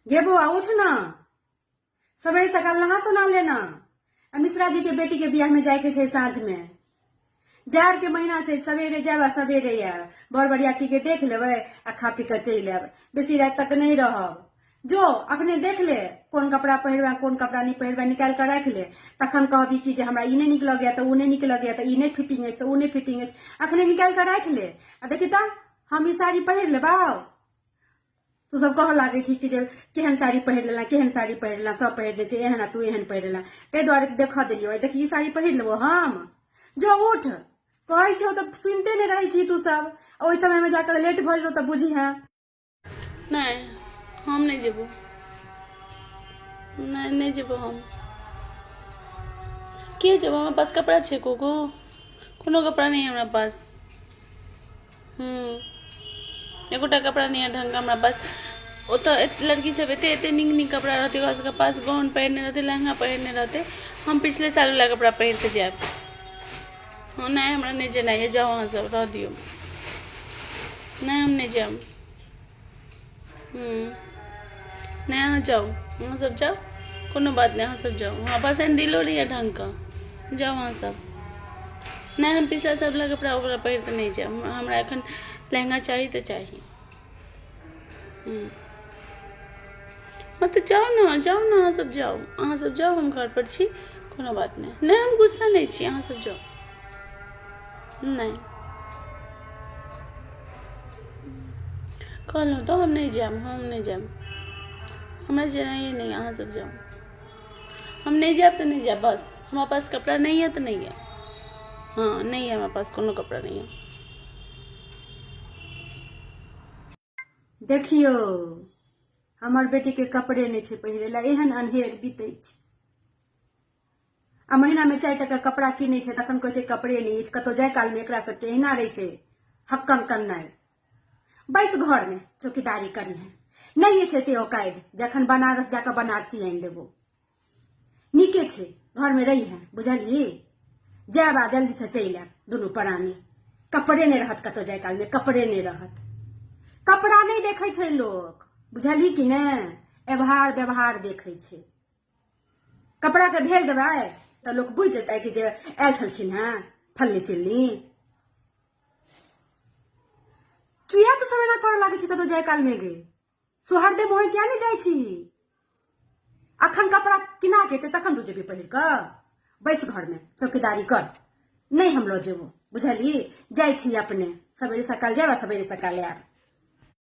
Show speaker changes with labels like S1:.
S1: गे बौआ उठ ना, सवेरे सकाल नहा सोना लेना। आ मिश्रा जी के बेटी के बियाह में जाय के छै साँझ में। जाड़ के महीना छै, सवेरे जायब आ सवेरे आयब। बड़ बरियाती के देख लेबै आ खा पी कऽ चलि आयब। बेसी राति तक नहि रहब। जो अखने देख ले कोन कपड़ा पहिरबै कोन कपड़ा नहि पहिरबै, निकालि कऽ राखि ले। तखन कहबी कि जे हमरा ई नहि नीक लगैया तऽ ओ नहि नीक लगैया, तऽ ई नहि फिटिंग अछि तऽ ओ नहि फिटिंग अछि। अखने निकालि कऽ राखि ले। आ देखी तऽ हम ई साड़ी पहिर लेबौ। तू सब कहऽ लागै छी कि जे केहन साड़ी पहिर लेला, केहन साड़ी पहिर लेला, सब पहिर लै छै एहन आ तू एहन पहिर लेला, ताहि दुआरे देखऽ देलियौ। देखी ई साड़ी पहिर लेबो हम। जो उठ, कहै छियौ तऽ सुनिते नहि रहै छी तू सब। ओहि समय मे जाकऽ लेट भऽ जेतौ तऽ बुझिहे।
S2: नहि, हम नहि जेबो। नहि, नहि जेबो हम। के जेबो? हमरा पास कपड़ा छै कोको? कोनो कपड़ा नहि हमरा पास। एकोटा कपड़ा नहि यऽ ढङ्गके हमरा पास। ओतऽ लड़की सब एते एते नीक नीक कपड़ा रहतै ओकरा सबके पास, गाउन पहिरने रहतै, लहंगा पहिरने रहतै। हम पिछले सालवला कपड़ा पहिर कऽ जायब। हँ, नहि, हमरा नहि जेनाइ यऽ। जाउ अहाँ सब, रह दियौ। नहि, हम नहि जायब। नहि, अहाँ जाउ, अहाँ सब जाउ, कोनो बात नहि, अहाँ सब जाउ। हमरा पास सैंडिलो नहि यऽ ढङ्गके। जाउ अहाँ सब। नहि, हम पिछला सालवला कपड़ा ओकरा पहिर कऽ नहि जायब। हमरा एखन लहंगा चाही तऽ चाही। हँ तऽ जाउ ने, जाउ ने, अहाँ सब जाउ, अहाँ सब जाउ, हम घर पर छी, कोनो बात नहि। नहि, हम गुस्सा नहि छी, अहाँ सब जाउ। नहि, कहलहुँ तऽ हम नहि जायब, हम नहि जायब, हमरा जेनाइए नहि, अहाँ सब जाउ। हम नहि जायब तऽ नहि जायब, बस। हमरा पास कपड़ा नहि यऽ तऽ नहि यऽ। हँ, नहि यऽ हमरा पास, कोनो कपड़ा नहि यऽ।
S1: देखियौ, हमर बेटी के कपड़े नहि छै पहिरे ला, एहन अन्हेर बीतै छै। आ महीना में 4 टका कपड़ा किनै छै, तखन कहै छै कपड़े नहि अछि। कतौ जाय काल में एकरा सबके एहिना रहै छै हक्कन कन्नाइ। बैस घर में चौकीदारी करिहे, नहि छै ते औकादि, जखन बनारस जाकऽ बनारसी आनि देबो। नीके छै घर में रही है, बुझलियै? जायब आ जल्दी से चलि आयब दुनू प्राणी। कपड़े नहि रहत कतौ जाय काल में, कपड़े नहि रहत। कपड़ा नहि देखै छै लोक, बुझलही कि नहि? व्यवहार व्यवहार देखै छै। कपड़ा के भेज देबै तऽ लोक बुझि जेतै कि जे आयल छलखिन हेँ फल्ली चिल्ली। किया तू सब एना करऽ लागै छी कतौ जाय काल में गे? सोहरदे मोहे किया नहि जाइ छी? अखन कपड़ा किना के एतै तखन तू जेबी पहिर कऽ? बैस घर में चौकीदारी कर, नहि हम लऽ जेबो, बुझलियै? जाइ छी अपने, सवेरे सकाल जायब आ सवेरे सकाल आयब।